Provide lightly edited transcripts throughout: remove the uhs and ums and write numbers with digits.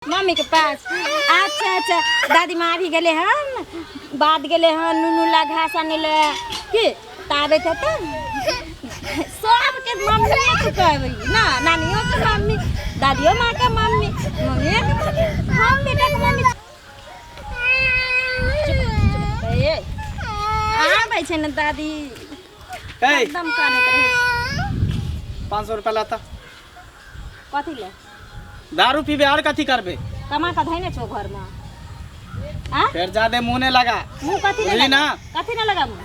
Mummy के पास। अच्छा अच्छा, दादी माँ अभी गेले हन, बाद गेले हन नुनू ला घास आने ले की ताबे थे तो सबके मम्मी के कहबै ना, नानियो के मम्मी, दादियो माँ के मम्मी, मम्मी के मम्मी, हम बेटा के मम्मी। चुप चुप, ए आबै छै ने दादी। ए एकदम कानैत रहै। 500 रुपया लाता। कथी ले? दारू पीबे और कथी करबे? कमा के धैने छौ घर में। आ फिर ज्यादा मुंह नहीं लगा। मुंह कथी बुझली लगा ना? कथी ना लगा मुंह?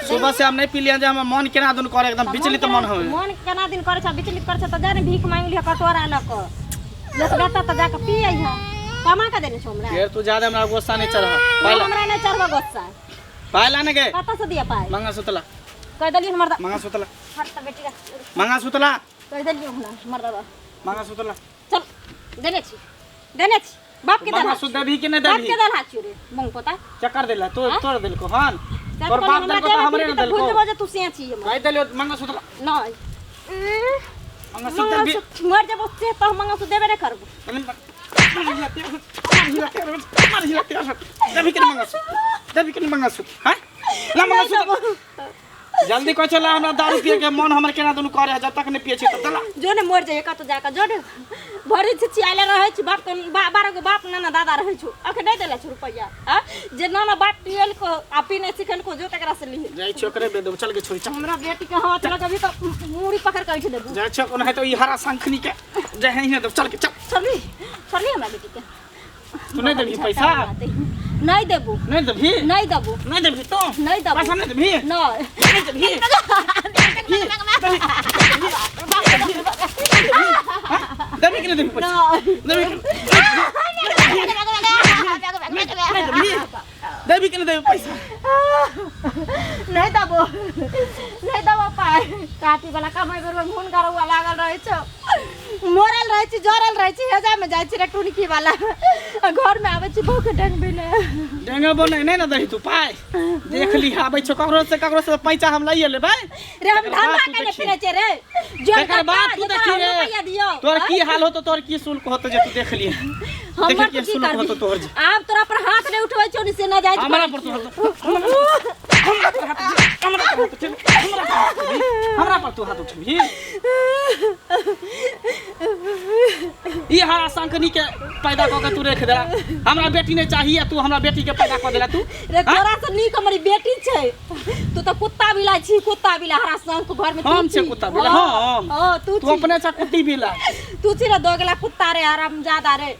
सुबह से हम नहीं पी लिया जे हमर मन केना दुन करे एकदम विचलित मन होवे। मन केना दिन करे छ, विचलित करे छ त जा ने भीख मांगि लिह कटोरा ल क। लोक देता त जाके पी अइह। कमा के देने छौ हमरा। फिर तू ज्यादा हमरा गुस्सा नहीं चढ़ा। तू पाइला हमरा नहीं चढ़बा गुस्सा। पाइला ने गे। कतऽ से दिया पाइ? मंगलसूत्र ला। कह देलियै हमर मंगलसूत्र ला। हट त बेटी। मंगलसूत्र ला। कह देलियै हमरा मर्दबा। मंगलसूत्र ला। चल देने छी, देने छी बाप के देलहा। मंगलसूत्र देबही कि नहीं बाप देबही? के देलहा छियो रे मुंह पोता। चक्कर देला तो तोड़ देलको हन। चल तोर बाप हमरा देलको त देबे हमरे फिर ने तऽ भूल देलको। जेबो जे तू से छी हमर। कह देलियो मंगलसूत्र ला। नहीं मंगलसूत्र देबही। मंगलसूत्र मर जेबो से तो मंगलसूत्र देबे नहीं करबो। देबही कि नहीं मंगलसूत्र? देबही कि नहीं मंगलसूत्र? हैं ला मंगलसूत्र जल्दी कह चला। हमरा दारू पिए के मन हमर केना दुनु करे है, जब तक नहीं पिए छी तब तक ला। जो ने मर जाइए कतौ जाके, जो ने भरि छी छियाले रहै छी बाप के बारह गो बाप नाना दादा रहै छौ, अखन नहि देले छौ रुपैआ। आ जे नाना बाप पियल को आ पीने सिखल को जो तकरा से लिहे। जाइ छी ओकरे बेदो चल के छोड़ी चल। हमरा बेटी के हाथ लगबी त मूड़ी पकड़ के ऐठ देबू। जाइ छी ओना है तो ई हरा शंखनी के जाइ है देब चल के चल। छोड़ली छोड़ली हमरा बेटी के। तू नहीं देबही पैसा? नहीं देबू। नहीं देबही? नहीं देबू। नहीं देबही तो? नहीं देबू। पैसा नहीं देबही? नहीं। नहीं देबही? देबही कि नहीं देबही पैसा? नहीं। देबही कि नहीं देबही? देबही कि नहीं देबही पैसा? नहीं देबो, नहीं देबो पाइ। काटी वाला कमाइ बेर में हुनका रउआ लागल रहै छौ, मरल रहै छी, जरल रहै छी, हेजा में जाइ छी रे टुनकी वाला, आ घर में आबै छी भूख डेंगबी ने। डेंगबो नहीं, नहीं ना दही तू पाइ। देख ली आबै छौ ककरो से, ककरो से पैसा हम लइए लेबै। रे हम तकर बाद धंधा तू केने देखी। फिरै छियै रे। जोन तकर बाद कट्टा, तू जेकरा देखी हम रे। रुपैआ दियौ, तोर आँय? की हाल होतो, तोर की शुल्क होतो जे तू देख ली। हमर देखी तऽ की की शुल्क करबी? होतो तोहर जे। आब तोरा पर हाथ नहि उठबै छौ नि से न जाइ हमरा पर तू हाथ, हमरा पर हाथ, हमरा पर हाथ उठेबी, हमरा पर हाथ उठेबी, हमरा पर तू हाथ उठेबी। ई हरा शंखनी के पैदा कऽ के तू रख देला। हमरा बेटी नहीं चाहिए, तू हमरा बेटी के पैदा कऽ देला तू। रे तोरा से नीक हमर ई बेटी छै। तू तऽ कुत्ता बिला छी, कुत्ता बिला हरा शंख घर में तू हम छै छी। कुत्ता बिला? हाँ, हम? हाँ, तू तू छी। अपने छै कुत्ती बिला। तू छी रे दोगला कुत्ता रे, हरामजादा रे,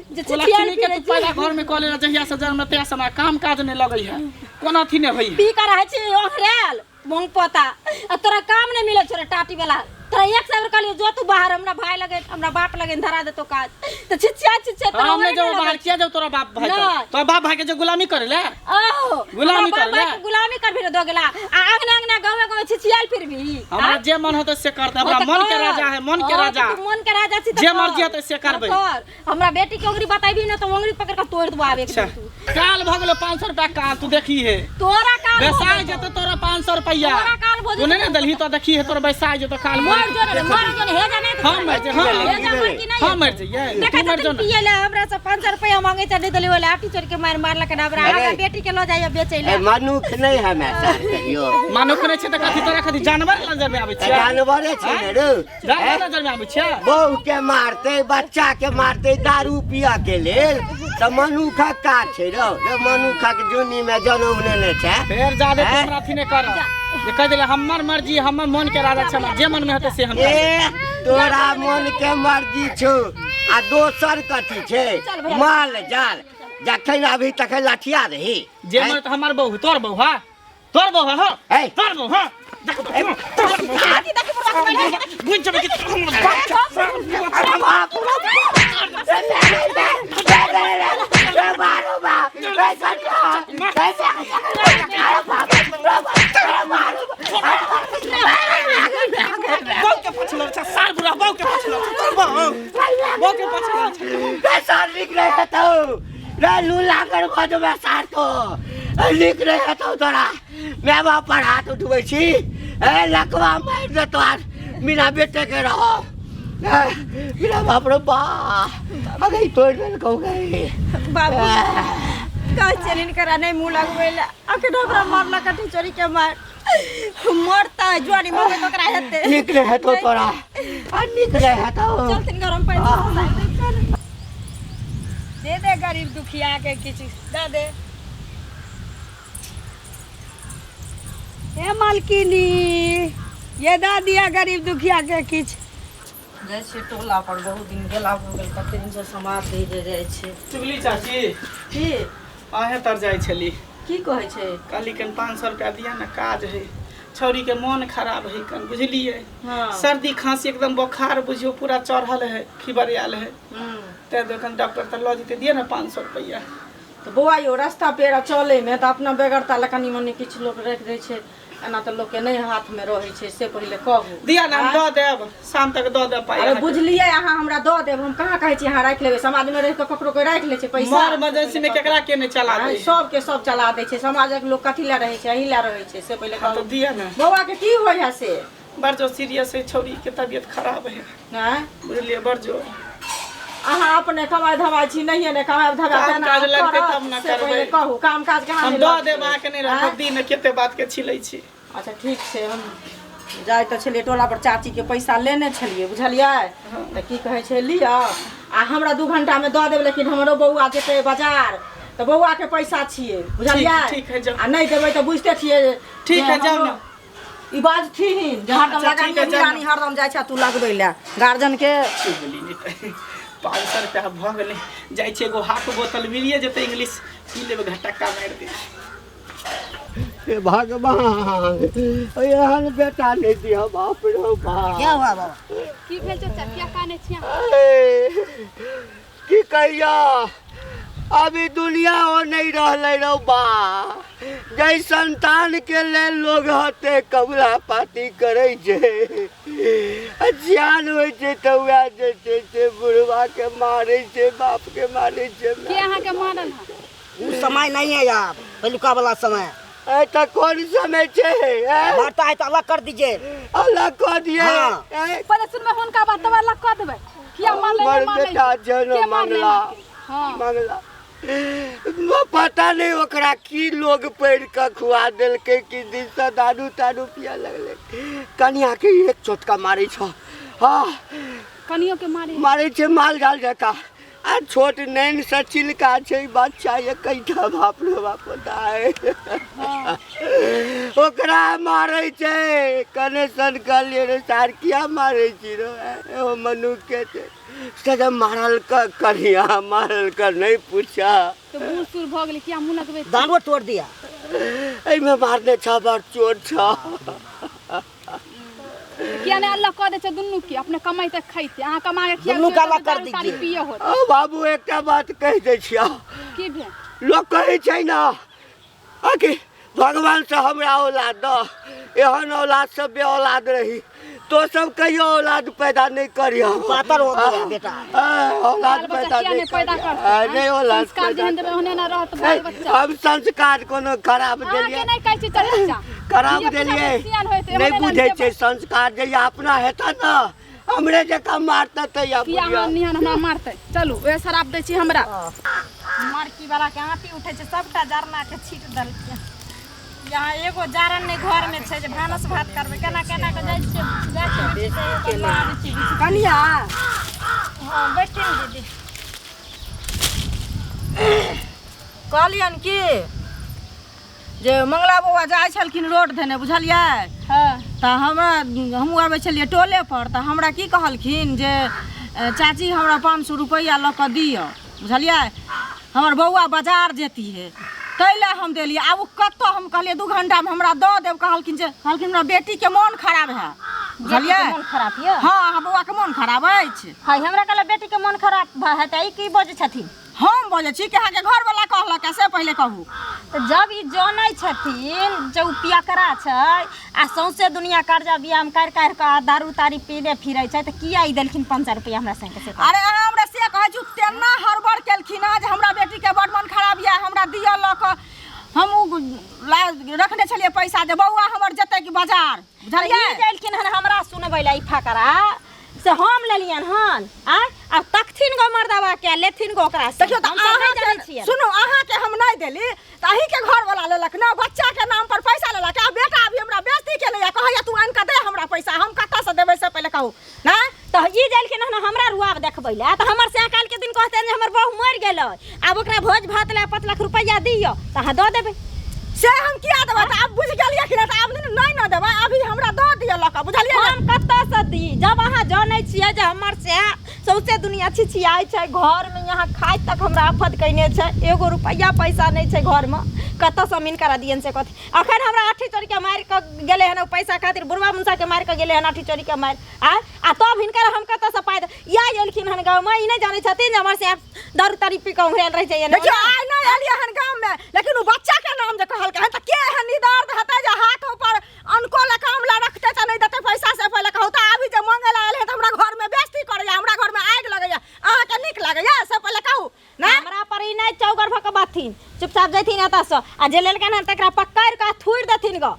जे तो छिछियाल लक्ष्मी के फिरै तू पैदा घर में कऽ लेला जहिया से जन्म तहिया से हमरा काम काज नहीं लगै है, कोनो अथी नहीं होई है। पी कर रहै छी ओहरेल मूंग पोता, आ तोरा काम नहीं मिलै छौ रे टाटी वाला। तोरा एक सौ कहलियो जो तू बाहर, हमरा भाई लगे हमरा बाप लगे धरा देतो काज, त छिछिया छिछिया तोरा हम नहीं ओहरे जाओ नहीं बाहर। लगै। किया जाओ तोरा बाप भाई? नहीं। तोरा बाप भाई के जो गुलामी करे ले। आहो, गुलामी हमरा बाप करे ले। भाई के गुलामी करबी रे दोगला, आ अंगना अंगना गाँवे गाँवे छिछियाल फिरबी। हमरा जे मन होते से करते, हमरा हाँ, त मन के कर। राजा है, मन के हाँ, राजा। त तू मन के राजा छी त जे कर। मर्जी होतै से करबै। हाँ, कर। हमरा बेटी के उंगली बताबी ना त उंगली पकड़ के तोड़ देबो आबे के अच्छा दिन तू। काल भऽ गेलो 500 रुपया काल तू देखी है। तोरा काल भऽ बैसाइ गेलौ। जेतौ तोरा 500 रुपया। तोरा काल भऽ तू नहीं जेतौ। ने देलही तो देखी है तोरा बैसाइ जेतौ काल। मर जो रे, मर जो रे, हे जा नहीं त हम मर जे, हाँ। हे जा मर कि नहीं? हम मर जइयै, देखै तू मर जो छथिन ना। पियै ले हमरा से 500 रुपया मांगे छै, नहीं देली, ओला लाठी चोर के मार मारलक हमरा। अरे। हमरा बेटी के लऽ जाइए बेचै ले। ए, मनुख नहीं है मैं सर कहियो। मनुख नहि छै तऽ कथी तोरा कथी जानवर नजर में आबै तऽ छै? जानवरे छै ने रे। जानवर नजर में आबै छै? बहू के मारते, बच्चा के मारते दारू पिया के लेल, तऽ मनुखक काज छै रौ रे? मनुखक जुनी में जनम लेने छै। फेर जादे तू हैं? हमरा अथी नहि कर जे कहि देले हमर मर्जी, हमर मन के राजा छै, हमरा जे मन में हेतै से हम करबै। ए तोरा मन के मर्जी छौ आ दोसर कथी छै? चल भैया। माल जाल जखन अभी तखन लठिया रही। जे मन तऽ हमर बहू, तोर बहू, हा तोर बहू, हा ए। तोर बहू, हा देखो तो, तोर बहू। हाथी देखी बुढ़वा के बैठल छै। बुझ जेबै कि हमर बाप छै। अरे बाप रे, रे, रे, मारो बाप, रे, सटिया, रे, अरे बाप रे, रे, मारो। बहू के पाछू लगै छै सार बुढ़ा, बहू के पाछू लगै छै तोर बहू, बहू के पाछू लगै छै। रे सार निक रहे हेतौ रे, लूला कर भऽ जेबै सार, तो निक रहे हेतौ। तोरा माय बाप पर हाथ उठबै छी? ए लकवा मारि देतो आर बिना बेटे के रहो। मेरा बाप रे बा अगे तोड़ देलकौ गई। बाबू कहै छियनि करा नहि मुँह लगबै लए, अखन हमरा मारलक ठिचोरी के मार मरता जुआनी मरबै तऽ ओकरा हेतै। नीक नहि हेतौ तोरा, आ नीक नहि हेतौ। चलथिन गरम पानि दे दे गरीब दुखिया के किछु दे दे। हे मालकिनी ये दऽ दिया गरीब दुखिया के किछु। जाइ छियै टोला पर, बहुत दिन गेला भऽ गेल, कते दिनसँ समाज दै जे जाइ छै। चुगली चाची। की? अहें तर जाइ छली। की कहै छै? कहली कन 500 रुपया दिया ने, काज है, छौरी के मन खराब है कन, बुझलियै? हाँ। सर्दी खांसी एकदम बोखार बुझियो पूरा चढ़ल है, फीवर आयल है। तैं दुआरे डॉक्टर तऽ लऽ जेतै, दिअ ने 500 रुपया। तऽ बौआ यौ, रास्ता पेड़ा चलैमे तऽ अपना बेगरता लए कनि मनि किछु लोक राखि दै छै, एना तऽ लोकके नहि हाथमे रहै छै, से पहिले कहू। दिया ने, हम दऽ देब, शाम तक दऽ देब पाइ अरे अहाँके। बुझलियै, अहाँ हमरा दऽ देब, हम कहाँ कहै छी अहाँ राखि लेबै? समाजमे रहि कऽ ककरो कोइ राखि लै छै पैसा? मर मजनसी में केकरा के नहि चला दै? सबके सब चला दै छै। समाजक लोक कथी लए रहै छै? एही लए रहै छै, से पहिले हाँ, कहू। तऽ दिया ने। बौआ के की होइ है से? बड़ जो सीरियस है, छौरी के तबियत खराब है। आँय? बुझलियै, बड़ जो। अहाँ अपने कमाइ धमाइ छी नहिये ने कमाइ धमाइ काम तेना काज लगतै करत, तब ने से पहिले करबै। कहू, काम काज कहाँ हम नहि दऽ लगतै? देब अहाँके, नहि राखब दिन कते बात के छिलै छी। अच्छा ठीक छै, हम जाइ तऽ छलियै टोला पर, चाचीके पैसा लेने छलियै, बुझलियै? तऽ की कहै छै, लिअ आ हमरा 2 घंटामे दऽ देब, लेकिन हमरो बौआ जेतै बाजार तऽ बौआके पैसा छियै, बुझलियै? ठीक है, जाउ। आ नहि देबै तऽ बुझिते छियै। ठीक है, जे जाउ हमरो- ने। ई बाजथिन जे हरदम अच्छा, लगा ठीक है, जाउ रानी हरदम जाइ छै तू लगबै लए गार्जियन के। चुगली नहि तऽ 500 रुपया भऽ गेलै, जाइ छियै एगो हाफ बोतल मिलिए जेतै, इंग्लिश पी लेबै, घटक्का मारि देबै। हे भगवान, एहन बेटा नहि दिह बाप रे बाप। क्या हुआ बाबा? की भेल चाचा, किया कानै छियै? ए, की कहिया, अभी दुनिया ओ नहीं रहलै रौ बा, जै संतान के लेल लोग हते कबूला पाती करै छै, आ जियान होइ छै तऽ वएह जे छै से बुढ़वा के मारै छै, बाप के मारै छै। के अहाँके मारल हँ? उ समय नहीं है यार, पहिलुका वाला समय। ए तऽ कोन समय छै? ए? मारता है तो अलग कर दीजिए। अलग कऽ दिए। हाँ। ए, पहिले सुनबै हुनका बात तब अलग कऽ देबै। किया मारलै? हमर नहि मारलै? बेटा छै ने के मारलै मंगला। अहाँके? हाँ। मंगला, पता नहीं ओकरा की लोग पढ़ि कऽ खुआ देलकै कि दिनसँ दारू तारू पिया लगलै। कनिया के एक चोटका मारै छ। हाँ। कनियो के मारे? मारै छै माल जाल जकाँ, आ छोट नैन से चिलका छै बच्चा एकैटा, बाप रे बाप दाय, ओकरा मारै छै। कनेक्शन कहलियै रे सार, किया मारै छी रे? एगो मनुख के छै से जब मारल क कनिया मारल क नहीं पूछा। तऽ बूढ़ सूढ़ भऽ गेलै, किया मुँह लगबै छी? दानो तोड़ दिया। एहिमे मारने छ, बड़ चोट छ। किया नहि अलग कऽ दै छै दुनू के? अपने कमैते खैते, अहाँ कमा के खियाबै दुनू के छियै, अलग तऽ कर दारू तारी दीजिए। पिए होत। ओ बाबू, एकटा बात कहि दै छियौ। की भेल? लोक कहै छै ने आकि भगवान से हमरा औलाद दऽ, एहन औलाद से बे औलाद रही, तो सब कहियो औलाद पैदा नहीं करियो। पातर हो गया बेटा। औलाद बाल बच्चा पैदा किया नहीं नहि पैदा करियो। करतै? आ, नहीं औलाद संस्कार पैदा जेहन देबै ओहने ने रहत बाल बच्चा। हम संस्कार कोनो खराब अहाँके देलियै? नहि कहै छी चाचा, खराब धिया पुता देलियै? के सियान होइत नहि ओहने ने बुझै छै देबै। संस्कार, जहिया अपना हेतै ने हमरे जकाँ मारतै तहिया किया बुझियौ। अहाँ निहन हमरा मारतै? चलू, उएह शराब दै छी हमरा। मड़की वाला के आँटी उठै छै, सबटा जरना के छीट देलकै। यहाँ एगो जारन नहि घर में छै जे भानस भात करबै। केना केना के जाइ छियै, जाइ छियै बेटी के एगो लऽ आबै छियै बीच। कनिया। हँ, बैठिन दीदी। कहलियनि कि जे मंगला बौआ जाइ छलखिन रोड धेने, बुझलियै? हाँ। तऽ हमरा हमहूँ आबै छलियै टोले पर, तऽ हमरा की कहलखिन जे चाची हमरा 500 रुपैआ लऽ कऽ दिअ, बुझलियै? हमर बौआ बाजार जेतिहे, ताहि लए हम देलियै। आब ओ कतऽ? हम कहलियै 2 घंटामे हमरा दऽ देब। कहलखिन जे कहलखिन हमरा बेटीके मोन खराब है, बुझलियै? बेटीके मोन खराब यऽ? हँ, अहाँ बौआके मोन खराब अछि। है, हमरा कहलक बेटीके मोन खराब हेतै, ई की बजै छथिन? हम बजै छी कि अहाँके घरवला कहलक से पहिले कहू। तऽ जब ई जनै छथिन जे ओ पियकरा छै आ सौंसे दुनिया कर्जा बियाम काटि काटि कऽ दारू तारी पीने फिरै छै, तऽ किया ई देलखिन 500 रुपैआ हमरा संगे से? अरे अहाँ हमरा से कहै छी, तेना हड़बड़ केलखिन हँ जे हमरा बेटीके बड मन खराब यऽ, हमरा दिअ लऽ कऽ। हम ओ रखने छलियै पैसा जे बौआ हमर जेतै कि बाजार, बुझलियै? ई देलखिन हन हमरा सुनबै लए ई फकरा से। से हम लेलियन हन आय आब तकथिन गो मर्दवा के लेथिन गो ओकरा से। देखियौ तऽ हम सब नहि जानै अहाँके छियनि। सुनू, अहाँके हम नहि देली तऽ अहीँके घरवला लेलक ने, बच्चाके नाम पर पैसा लेलक। आ बेटा अभी हमरा बेइज्जती केलैया, कहैया तू आनि कऽ दे हमरा पैसा। हम कतऽसँ देबै से पहिले कहू ने। तऽ ई जेलखिन हन हमरा रुआब देखबै लए, तऽ हमर से काल्हिके दिन कहतै जे हमर बहू मरि गेलै, आब ओकरा भोज भात लए 5 लाख रुपैआ दियौ, तऽ अहाँ दऽ देबै। से हम किया देबै? तऽ आब बुझि गेलियै कि नहि? तऽ आब नहि ने देबै, अभी हमरा दऽ दिअ लऽ कऽ, बुझलियै ने? हम कतऽसँ दी जब अहाँ जनै छियै जे हमर से सौंसे दुनिया छिछियाइ छै, घरमे यहाँ खाइ तक हमरा आफत कयने छै, एगो रुपैआ पैसा नहि छै घरमे, कतऽसँ हम हिनकरा दियनि से कथी? अखन हमरा आठी चोरीके मारि कऽ गेलै हन, ओ पैसा खातिर बुढ़वा मुनसाके मारि कऽ गेलै हन आठी चोरीके मारि आय, आ तब हिनकर हम कतऽसँ पाइ इएह एलखिन हन गाँवमे, ई नहि जानै छथिन जे हमर से दारू तारू पी कऽ उंघरायल रहै छै एने देखियौ ओने। आइ नहि एलियै हन गाममे, लेकिन ओ बच्चाके नाम जे कहलकै हन, तऽ के एहन निदर्द हेतै जे हाथ ऊपर अनको लए काम लए रखतै तऽ नहि देतै पैसा? से पहिले कहू तऽ। अभी जे मांगै लए आयल है तऽ हमरा घरमे बेइज्जती करैया, हमरा घरमे आगि लगैया, अहाँके नीक लागैया से पहिले कहू ने। हमरा पर ई नहि चौगर भऽ कऽ बाथिन, चुपचाप जैथिन एतऽसँ, आ जे लेलकनि हन तकरा पकड़ि कऽ थुरि देथिन गऽ।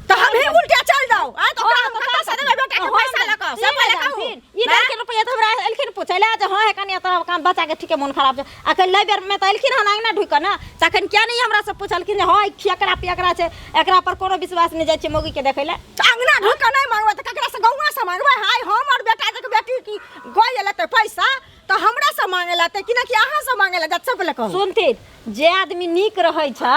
तऽ हमही उल्टे चलि जाउ आइ तऽ ओकरा हम कतऽसँ देबै बेटाके पैसा लऽ कऽ, से पहिले कहू। ई देलखिन रुपैआ तऽ हमरा एलखिन पूछै लए जे हँ हे कनिया, तोरा काम बच्चाके ठीके मोन खराब छै। अखन लै बेरमे तऽ एलखिन हन अङ्गना ढुकि कऽ ने, तखन किया नहि हमरा से पुछलखिन जे हँ ई खियकरा पियकरा छै, एकरा पर कोनो विश्वास नहि जाइ छै मौगीके देखै लए। तऽ अङ्गना ढुकि कऽ नहि मांगबै तऽ ककरासँ? गौआँसँ मांगबै? हाय, हमर बेटा जे बेटी की गय लेतै पैसा तऽ हमरासँ मांगे लेतै कि नहि, कि अहाँसँ मांगे लए जायत, से पहिले कहू। सुनथिन, जे आदमी नीक रहै छै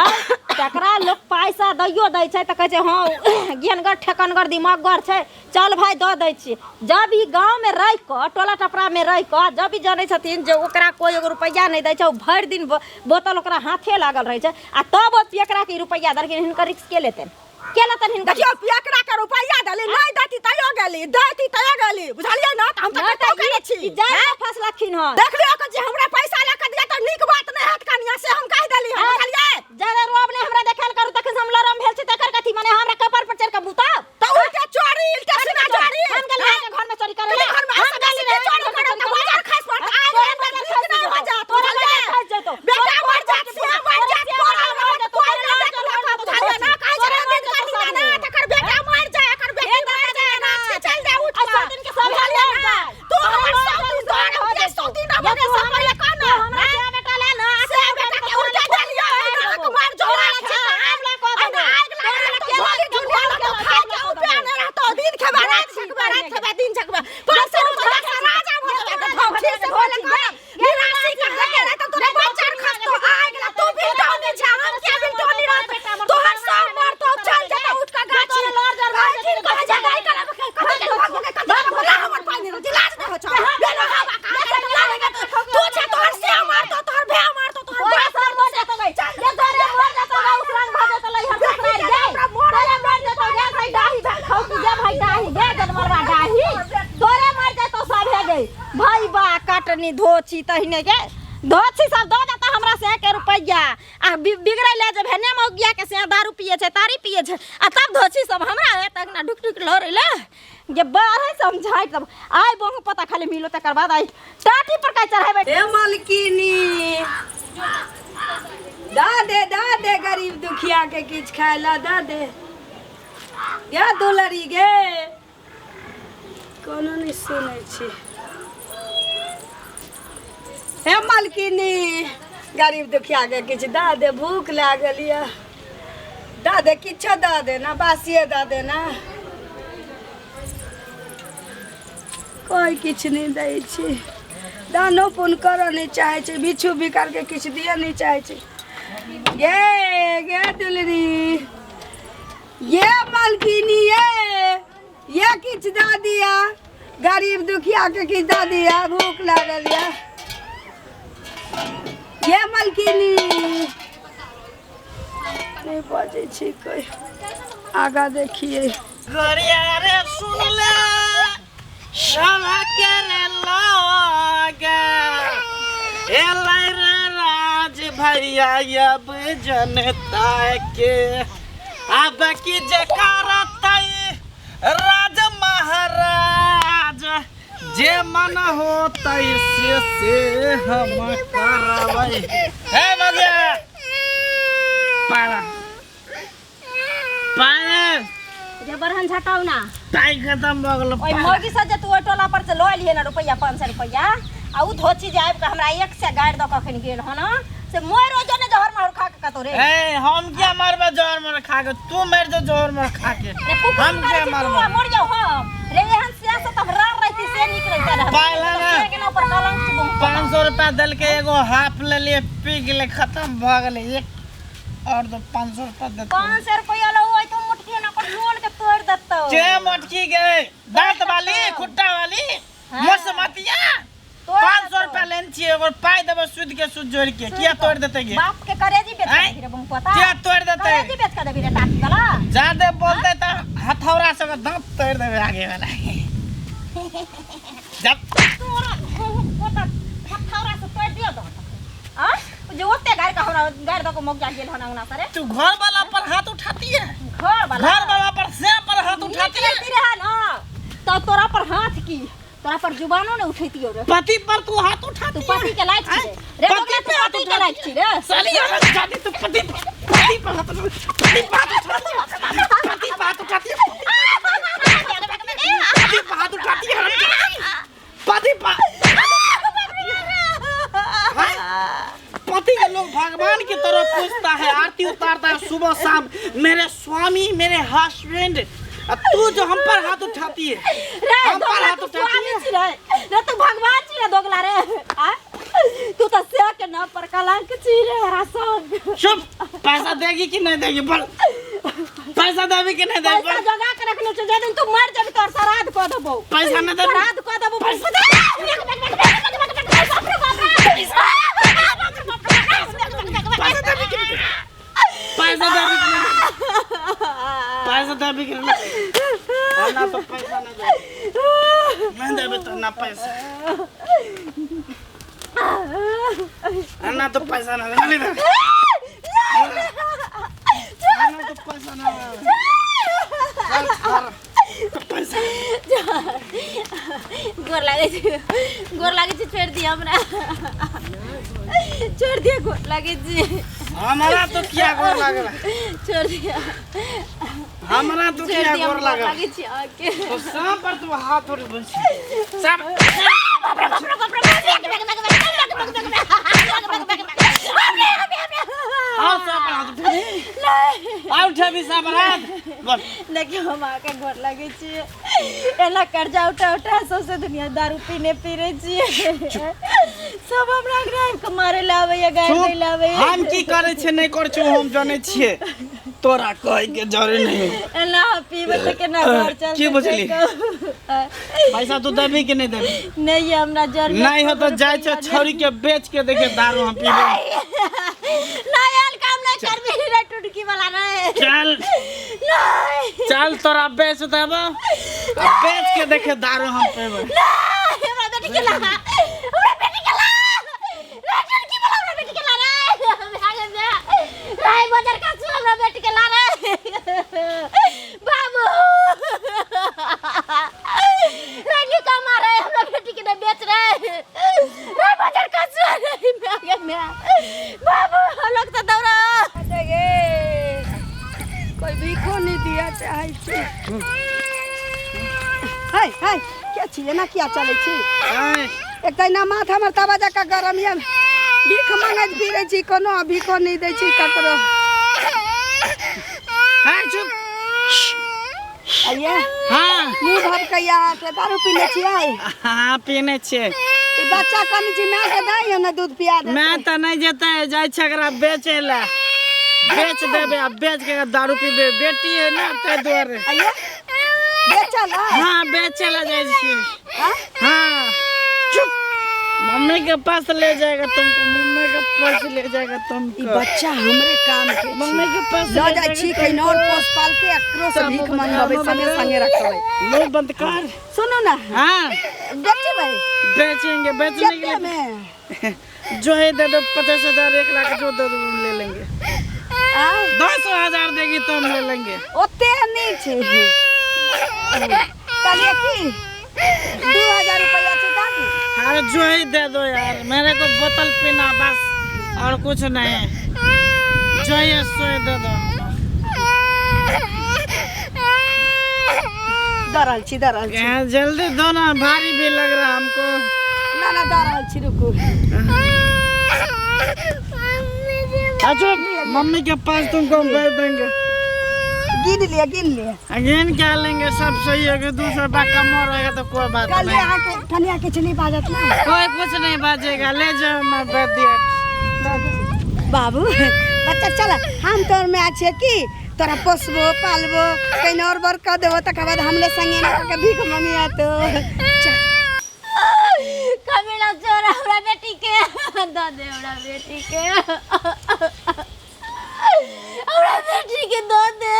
तकरा लोक पैसा दैयो दै छै तऽ कहै छै हँ ज्ञानगर ठेकनगर दिमागगर छै, चल भाय दऽ दै छियै। जब ई गाँवमे रहि कऽ टोला टपरामे रहि कऽ जब ई जनै छथिन जे ओकरा कोइ एगो रुपैआ नहि दै छै, ओ भरि दिन बोतल ओकरा हाथे लागल रहै छै, आ तब ओ पियकराके ई रुपैआ देलखिन, हिनकर रिक्स के लेतनि? के लेतनि हिनकर? देखियौ, पियकरा के रुपैआ देली, नहि देती तैयो गेली, देती तैयो गेली, बुझलियै ने? तऽ हम तऽ नहि कतौ तऽ गेले छी। ई जाहि फसलखिन हन। देख लियौ जे हमरा पैसा लऽ कऽ दिअ तऽ नीक बात नहि हैत कनिया, से हम कहि देली हन, बुझलियै? जादा रोब नहि हमरा देखायल करू, तखन से हम लरम भेल छी तकर कथी मने हमरा कपार पर चढ़ि कऽ बुताब? तऽ उल्टे चोरी, उल्टे सीधा चोरी। हम गेलियै अहाँके घरमे चोरी करै लए? घरमे हम ऐसे बेसी गेलियै के अहाँके चोरी घरमे करब तऽ चोरी बाजार करै लए? खसि पड़त, आइ तोरे एहिमे बाजार नीक खसि नहि भऽ जेतौ, जायत, तोरे बुझलियै? बाजार खसि जेतौ। बेटा तोरे मर जायत, बाजार से मर जायत, खसि तोरा जेतौ, मरत, तोरे कोइ नहि बाजार देखलक, खसि बुझलियै ने? कहै छै तोरे दिन मर का जेतौ दिन ना, सब। तकर बेटा मर जाय, एकर बेटी मर जाय, नाच के चलि जाय उठि आ कऽ। सब दिन के सब बुझलियै मर ने? जाय। तू हमर तोरे सौ मर दिन जेतौ, तोहर सब के सौ दिन रहबो ये के तू सब पहिले कह ने। हमरा से बेटा ले ना, से बेटा के उल्टा देलियै, एहिना हक मार जोड़ा छै। एहिना आगि लागल रहतौ, झोली झुलिया रहतौ, खाय के उपाय नहि रहतौ, दिन खेबै राति छकबै, राति खेबै दिन छकबै, 500 रुपैआ से राजा भऽ जेबै, धोखी से पहिले कह ने। निराशी के देखे रहतौ, तोरा बच्चा खसतौ, आगि लागतौ, तू बिलटौनी छै, हम किया बिलटौनी रहतौ? तोहर सब मरतौ, चल जेतौ उठि कऽ गाछी। कहै कहै छै, गाय करब, कहै छै, भागो के कथी बोला हमर पानि रहौ, लाज नहि होइ छौ। बेनो हवा का तू छै, तोहर से मारतौ, तोहर भे मारतौ, तोहर बाप मारतौ, से चल। ये तोरे मर जेतौ गे, उसरंग भऽ जेतौ लैहर ससुरारि गे। तोरे मर जेतौ गे भाई डाही भाई खौकी गे भाई डाही गे जनमरवा डाही, तोरे मर जेतौ सब हे गे भाई बा कटनी धोछी तहिने गे धोछी सब दऽ देता हमरा से के रुपैआ आ बिगड़ै ले जे भेने मौगिया के से दारू पिए छै तारी पिए छै, आ तब धोछी सब हमरा हे तक ना ढुक ढुक लड़ै ले गे बाहर समझाइ तब आइ बहु पता खाली मिलो तकर बाद आइ टाटी पर का चढ़ाबै। हे मालकिनी, दा दे, दा दे गरीब दुखिया के किछु खाय ला दा दे। गे दुलरी गे, कोनो नहि सुनै छी। हे मालकिनी, गरीब दुखिया के किछु दा दे, भूख लागल यऽ, दा दे किछो दा दे ना, बासिए दा दे ना। कोइ किछु नहि दै छै, दानो पुण्य करऽ नहि चाहै छै, बिच्छू बिकारके किछु दिअ नहि चाहै छै। गे गे दुलरी, ये मालकिनी, ये किछु दऽ दिअ गरीब दुखियाके, किछु दऽ दिअ, भूख लागल यऽ। ये मालकिनी, नहि बजै छै कोइ, आगाँ देखियै। गरिया रे सुन ले साला के रे लागे एलै रे राज भैया अब जनता के, अब की जे करतै राज महाराज, जे मन होतै से हम करबै। हे भैया पारा पारा जे बरहन झटाउ ना। पाइ खतम भऽ गेलो। ओहि मौगी से जे तू ओहि टोला पर से लऽ एलिहे ने रुपैआ 500 रुपैआ, आ उ धोची जे आबि कऽ हमरा एक से गाड़ि दऽ कऽ अखन गेल हन, से मोर रोजो ने जहर माहुर खा के कतौ रे। ए, हम क्या मरबे जहर मर खा के? तू मर जो जहर मर खा के। रे कुकुर हम मारै क्या छी, तू मरबे? आ मर जाऊ हम रे। एहन सियासत हम रार रहती से नीक रहते रहे। पाइला ना। के ना ऊपर कलंक छै बहुत। 500 रुपया देलके, एगो हाफ लेलिए, पी गेलै, खत्म भऽ गेलै। एक और दो 500 रुपया देतौ। 500 रुपैआ लो ओइ तो मोटकी ना पर लोल के तोड़ देतौ। के मोटकी गए? दांत वाली, खुट्टा वाली? हाँ। मसमतिया। तोड़ 500 देतौ। रुपया लेन छियै, ओकर पाइ देबै सूद के सूद जोड़ के। किया तोड़ देतै गे? बाप के करेजी बेच के आँय? देबही रे बहू पता। किया तोड़ देतै? करेजी बेच के देबही रे टाटी वाला। जादे बोलतै तऽ हथौड़ा से ओकर दांत तोड़ देबै आगे वाला। जब तोरा ओतऽ हथौड़ा से तोड़ दियो दांत। आ जे ओते गारि के हमरा गारि दऽ के मौग जा गेल हन अंगना सरे। तू घर वाला पर हाथ उठाती है? घर वाला, घर वाला पर से पर हाथ उठाती है? नीक रहे ना तो तोरा पर हाथ की, तोरा पर जुबानो ने उठैतियो रे। पति पर तू हाथ उठाती तू है? पति के लायक छी रे? रे पति बगला, पे तू हाथ पति के उठाती लायक छी रे? साली हरामजादी, तू पति पर, पति पर हाथ, पति पर हाथ उठाती है, पति पर हाथ उठाती है, पति पर हाथ उठाती है हरामजादी, पति पर। पति के लोग भगवान की तरह पूजता है, आरती उतारता है सुबह शाम, मेरे स्वामी, मेरे हस्बैंड, और तू जो हम पर हाथ उठाती है। रे हम पर दोगला, हाथ तू उठाती स्वामी है। छी रे? रे तू भगवान छी रे दोगला रे? आ तू तऽ से के नाम पर कलंक छी रे हरासंग। चुप! पैसा देगी कि नहीं देगी, बोल। पैसा देगी कि नहीं देगी? पैसा बोल। जोगा के रखने छौ, जे दिन तू मर जेबी तोहर श्राद्ध कऽ देबौ। पैसा नहि देबी? श्राद्ध कऽ देबौ। पैसा। पैसा देगी कि नहीं? पैसा देगी कि नहीं? पैसा देगी कि नहीं? और ना तो पैसा नहीं देगी, नहीं देबे तो ना पैसा, और ना तो पैसा ना देबे, नहीं देबे। और ना तो पैसा ना देबे। चल, चल, पैसा। गोर लागै छी, गोर लागै छी, छोड़ि दिअ हमरा, छोड़ि दिअ, गोर लागै छी। हमारा तो किया गोर लागल? छोड़ि दिअ। हमरा तो छोड़ि किया दिअ, गोर हम गोर लागल? लागै छी अहाँके। तो सांप पर तू हाथ उठबै छी? सांप। आओ, सांप पर हाथ उठेबी? आओ, उठेबी सांप पर हाथ? बोल। देखियौ, हम अहाँके गोर लागै छी। एना कर्जा उठा उठा सौंसे दुनिया दारू पीने पीने छियै। सब हमरा अंगना आबि कऽ मारै लए आबैया, गारि दै लए आबैया। हम की करै छियै, नहि करै छियै, हम जनै छियै। तोरा कहै के जरूरी नहीं। एना हम पीबै तऽ केना घर चलतै? की बुझली? कहू। पैसा तू देबी कि नहीं देबी? नहि ये, हमरा जर में नहीं हो तो जाइ छै छौरी के बेच के देखे दारू हम पीबै। नहीं, एहन काम नहीं करबी रे टुटकी वाला रे। चल। नहीं। चल, तोरा बेच देबो, आ बेच के देखे दारू हम पीबै। नहीं, हमरा बेटी के ला, हमरा बेटी के ला रे टुटकी वाला, हमरा बेटी के ला रे। भागे बे रे बजर का सु, हमरा बेटी के ला रे बाबू रे। निका मारे, हमरा बेटी के नहीं बेच रे रे बजर का सु रे। भागे बे बाबू, हम लोग तो दौड़ा गे, कोई भीखो नहीं दिया चाहै छै। हाय हाय, के छी? एना किया चलै छी? आँय, एक तऽ एना माथ हमर तवा जकाँ गरम यऽ। भीख मांगैत फिरै छी, कोनो भीखो नहि दै छी ककरो। हाँ, चुप। आइये। हाँ। मुँह भभकैया अहाँके, दारू पीने छियै? हाँ, पीने छियै। ई बच्चा कनि छी, मायके दै ने दूध पिया दे। मैं तऽ नहि जेतै, जाइ छै एकरा बेचै लए। बेच देबै आ बेच के दारू पीबै। बेटी है ना, ताहि दुआरे। आइये, बेचल है? हाँ, बेचे ला जाइ छियै। हाँ? हाँ, चुप। मम्मी के पास ले जाएगा तुमको, मम्मी के पास ले जाएगा ई तुमको। बच्चा हमरे काम के छी। मम्मी के पास लऽ ले जाइ जाएगा छी कहीं और, पोस पाल के एकरो से भीख मंगबै, संगे संगे रखबै। मुंह बंद कर। सुनू ना। हाँ। बेचबै? बेचेंगे, बेचने के कते लिए में? जो है दे दो, 50,000, 1 लाख, जो दे दो हम ले लेंगे। आँय? 10,000 देगी तो हम ले लेंगे। ओते नहि छै। कहलियै की 2000 रुपया छै, दादी। अरे, जो ही दे दो यार, मेरे को बोतल पीना बस, और कुछ नहीं। जो ही है सो ही दे दो। दऽ रहल छी, दऽ रहल छी। यहाँ जल्दी दो ना, भारी भी लग रहा हमको। ना ना, दऽ रहल छी, रुकू। अच्छा, मम्मी के पास तुमको हम भेज देंगे। गिन लिअ, गिन लिअ। अगेन क्या लेंगे, सब सही हो गया। 200 रुपया कम हो रहेगा तो कोई बात कहलिए नहीं। अहाँके ठनिया किछु नहि बाजत ना? कोई कुछ नहीं बाजेगा, ले जाओ, मैं भेज दिया। बाबू बच्चा, चल, हम तोर माय छियै की तोरा पोसबो पालबो, कहीं और बर कऽ देबो, तकर बाद हमले संगे एना कऽ के भीख मंगिया तो। चल। कमीना चोर, हमरा बेटी के दऽ दे, हमरा बेटी के, हमरा बेटी के दऽ दे।